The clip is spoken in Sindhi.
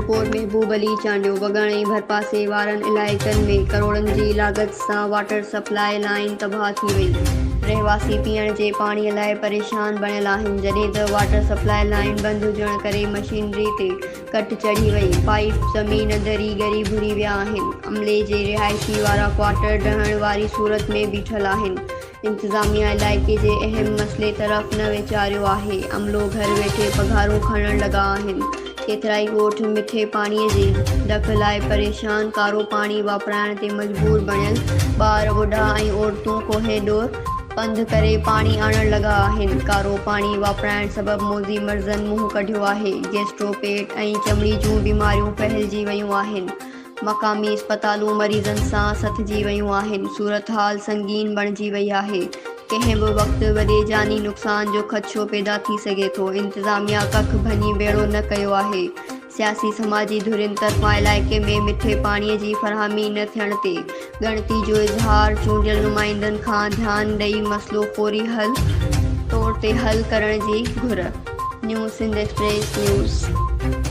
رپورٽ، محبوب علي چانڊيو، وڳڻ ۽ ڀرپاسي وارن علائقن ۾ ڪروڙن جي لاڳت سان واٽر سپلاء لائين تباهه ٿي وئي، رهواسي پيئڻ جي پاڻي لاء پريشان بڻيل آهن، جڏهن ته واٽر سپلاء لائين بند هجڻ ڪري مشينري تي ڪٽ چڙهي وئي، پائيپ زمين اندر ئي ڳري ڀري ويا آهن، عملي جي رهائشي وارا ڪوارٽر ڊهڻ واري صورت ۾ بيٺل آهن. انتظاميا علائقي جي اهم مسئلي طرف نه ويچاريو آهي، عملو گهر ويٺي پگهارون کڻڻ لڳا آهن، ڪيترائي ڳوٺ مٺي پاڻي جي ڏک لاء پريشان، ڪارو پاڻي واپرائڻ تي مجبور بڻيل، ٻار، ٻڍا ۽ عورتون ڪوهين ڏور پنڌ ڪري پاڻي آڻڻ لڳا آهن، ڪارو پاڻي واپرائڻ سبب موذي مرضن منهن ڪڍيو آهي، گيسٽرو، پيٽ ۽ چمڙي جون بيماريون ڦهلجي ويون آهن. مقامي اسپتالون مريضن سان سٿجي ويون آهن، صورتحال سنگين بڻجي وئي آهي، ڪنهن به وقت وڏي جاني نقصان جو خدشو پيدا ٿي سگهي ٿو، انتظاميا ڪک ڀڃي ٻيڙو نه ڪيو آهي، سياسي سماجي ڌرين طرفان علائقي ۾ مٺي پاڻي جي فراهمي نه ٿيڻ تي ڳڻتي جو اظهار، چونڊيل نمائندن کان ڌيان ڏئي مسئلو فوري حل طور تي حل ڪرڻ جي گهر. نيو سنڌ ايڪسپريس نيوز.